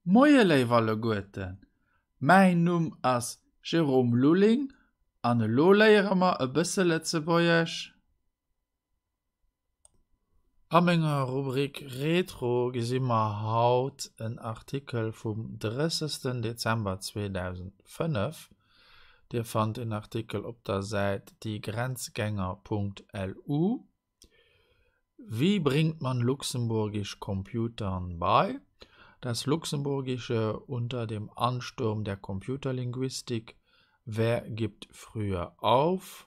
Moie léif alleguerten, mäin Numm ass Jérôme Lulling an elo léiere mer e bësse Lëtzebuergesch. A menger Rubrik Retro gesi mer haut en Artikel vum 30. Dezember 2005. Dir fannt den Artikel op der Säit diegrenzgänger.lu. Wie bringt man Luxemburgisch Computern bei? Das Luxemburgische unter dem Ansturm der Computerlinguistik Wer gibt früher auf?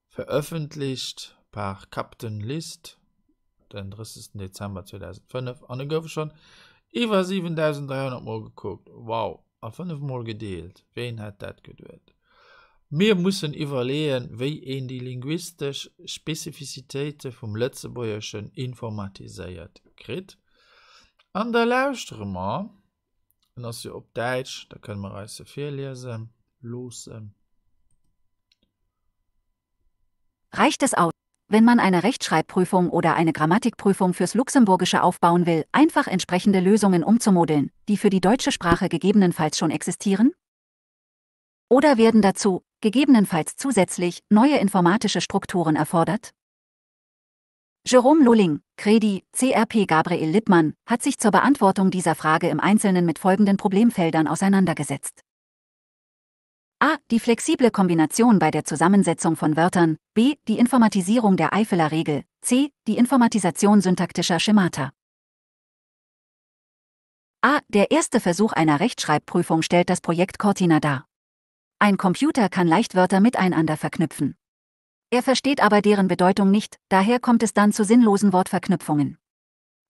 Veröffentlicht par Captain List den 30. Dezember 2005 an e gouf schonn iwwer 7.300 Mol gekuckt. Wow! A 5 Mol gedeelt. Ween hätt dat geduet? Mir mussen iwwerleeën, wéi een déi linguistesch Spezifizitéite vum Lëtzebuergeschen informatiséiert kritt. An da lauschtere mer, en ass jo op Däitsch, da kënne mer eis e virliese loossen. Reicht es aus, wenn man eine Rechtschreibprüfung oder eine Grammatikprüfung fürs Luxemburgische aufbauen will, einfach entsprechende Lösungen umzumodeln, die für die deutsche Sprache gegebenenfalls schon existieren? Oder werden dazu, gegebenenfalls zusätzlich, neue informatische Strukturen erfordert? Jerome Lulling, Credi, CRP Gabriel Lippmann, hat sich zur Beantwortung dieser Frage im Einzelnen mit folgenden Problemfeldern auseinandergesetzt. A. Die flexible Kombination bei der Zusammensetzung von Wörtern, B. Die Informatisierung der Eifeler Regel, C. Die Informatisation syntaktischer Schemata. A. Der erste Versuch einer Rechtschreibprüfung stellt das Projekt Cortina dar. Ein Computer kann leicht Wörter miteinander verknüpfen. Er versteht aber deren Bedeutung nicht, daher kommt es dann zu sinnlosen Wortverknüpfungen.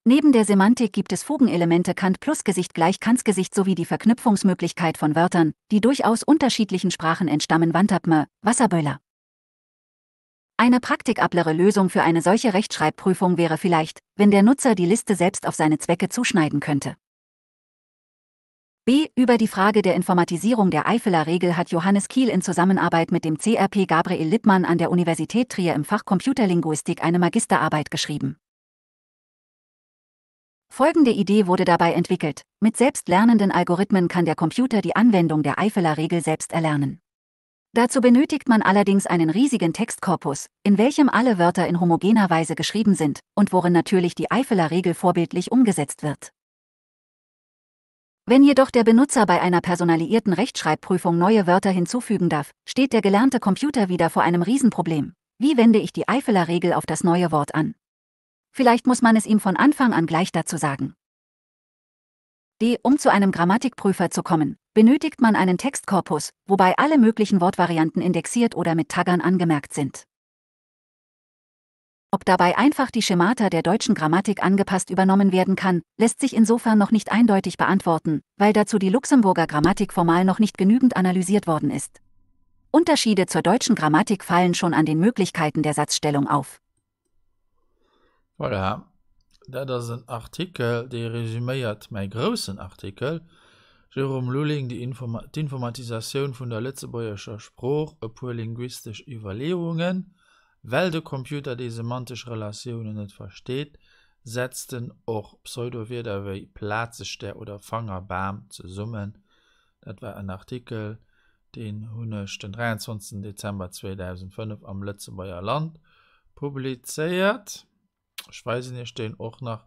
Neben der Semantik gibt es Fugenelemente Kant plus Gesicht gleich Kants Gesicht sowie die Verknüpfungsmöglichkeit von Wörtern, die durchaus unterschiedlichen Sprachen entstammen Wandapme, Wasserböller. Eine praktikablere Lösung für eine solche Rechtschreibprüfung wäre vielleicht, wenn der Nutzer die Liste selbst auf seine Zwecke zuschneiden könnte. B. Über die Frage der Informatisierung der Eifeler Regel hat Johannes Kiel in Zusammenarbeit mit dem CRP Gabriel Lippmann an der Universität Trier im Fach Computerlinguistik eine Magisterarbeit geschrieben. Folgende Idee wurde dabei entwickelt: Mit selbstlernenden Algorithmen kann der Computer die Anwendung der Eifeler Regel selbst erlernen. Dazu benötigt man allerdings einen riesigen Textkorpus, in welchem alle Wörter in homogener Weise geschrieben sind und worin natürlich die Eifeler Regel vorbildlich umgesetzt wird. Wenn jedoch der Benutzer bei einer personalisierten Rechtschreibprüfung neue Wörter hinzufügen darf, steht der gelernte Computer wieder vor einem Riesenproblem. Wie wende ich die Eifeler Regel auf das neue Wort an? Vielleicht muss man es ihm von Anfang an gleich dazu sagen. D. Um zu einem Grammatikprüfer zu kommen, benötigt man einen Textkorpus, wobei alle möglichen Wortvarianten indexiert oder mit Taggern angemerkt sind. Ob dabei einfach die Schemata der deutschen Grammatik angepasst übernommen werden kann, lässt sich insofern noch nicht eindeutig beantworten, weil dazu die Luxemburger Grammatik formal noch nicht genügend analysiert worden ist. Unterschiede zur deutschen Grammatik fallen schon an den Möglichkeiten der Satzstellung auf. Voilà, dat ass en Artikel, dee resüméiert mäi groussen Artikel, Jérôme Lulling, Die D'informatisatioun vun der lëtzebuergescher Sprooch, e puer linguistesch Iwwerleeungen. Well de Computer déi semantesch Relatiounen net versteet, setzt en och Pseudowierder wéi Plazestär oder Fangerbam zesummen. Dat war en Artikel, Deen hunn ech den 23 Dezember 2005 am Lëtzebuerger Land publizéiert. Ech weisen iech deen och nach.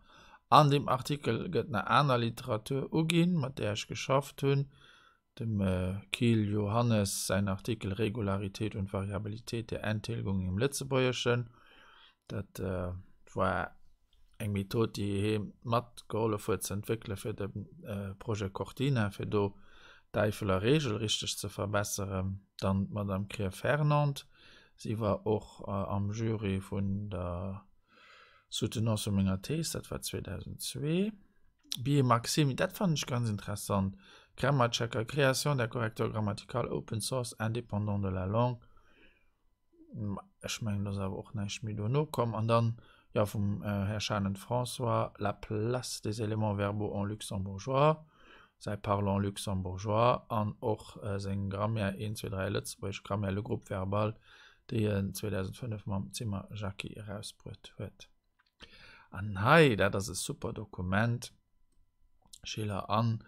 An deem Artikel gëtt nach aner Literatur uginn, mat där ech geschafft hunn. Dem Kiel Johannes säin Artikel Regularität und Variabilität der Endtilgung im Lëtzebuergeschen. Dat war eng Method, déi hie matgehollef huet ze entwéckele fir de Projet Cortina, fir do d'Eifeler Reegel richteg ze verbesseren. Dann d'Madame Krier Fernand, si war och am Jury vun der Soutenance vu menger Thees, dat war 2002. Bié Maxime, dat fannen ech ganz interessant, Grammar Checker, Création d'un correcteur grammatical open source indépendant de la langue. Ech mengen, do ass awer och näischt méi dono komm. An dann, jo, vum Här Schanen François, La place des éléments verbaux en luxembourgeois, säi Parlons luxembourgeois an och seng Grammaire, 1, 2, 3, Lëtzebuergesch Grammaire, le groupe verbal, déi en 2005 mam Zimmer Jackie erausbruet huet. An hei, dat ass e super Dokument. Schiller an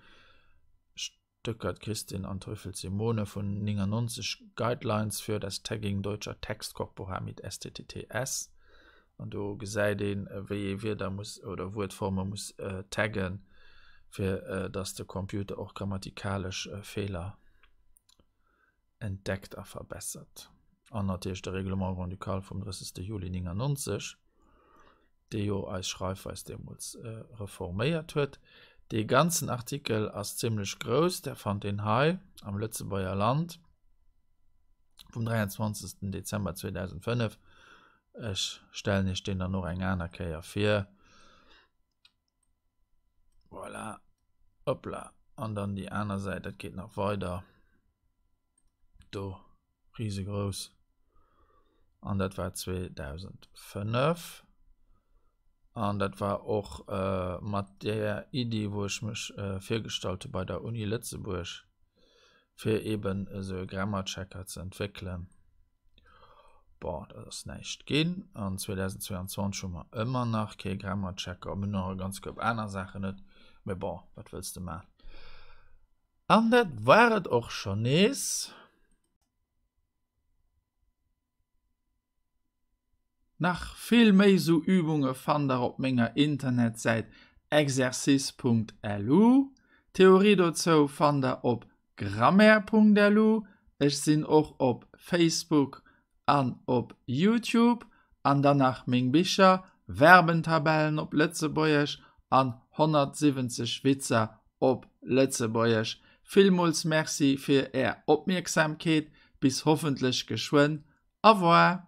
Stöckert Christine an Teufel Simone vun 99 Guidelines für das Tagging deutscher Textkorpora mit STTTS. An do gesäit een, wéi ee Wierder muss oder Wuertforme muss taggen, fir dass de Computer och grammatikalesch Feeler entdeckt a verbessert. An natierlech de Règlement grand-ducal vum 30. Juli 99, dee jo eis Schreifweis deemools reforméiert huet. Dee ganzen Artikel ass zimmlech grouss, där fannt een hei am Lëtzebuerger Land vum 23. Dezember 2005. Ech stellen iech deen dann och eng aner Kéier vir. Voilà. Hoppla. An dann déi aner Säit, dat geet nach weider. Do, risegrouss. An dat war 2005. An dat war och äh, mat der Iddi, wou ech mech äh, virgestallt hu bei der Uni Lëtzebuerg, fir eben esou e Grammar Checker ze entwéckelen. Bon, dat ass näischt ginn. An 2022 hu mer ëmmer nach kee Grammar Checker. Mir hunn nach e ganz Koup aner Saachen net. Mee bon, wat wëlls de maachen? An dat war et och schonn nees. Nach vill méi sou Übunge fannt der op menger Internetsäit exercice.lu. D'Theorie dozou fannt der op grammaire.lu. Ech sinn och op Facebook an op Youtube. An dann nach meng Bicher, Verbentabellen op Lëtzebuergesch an 170 Witzer op Lëtzebuergesch. Villmools Merci fir är Opmierksamkeet. Bis hoffentlech geschwënn. Au revoir.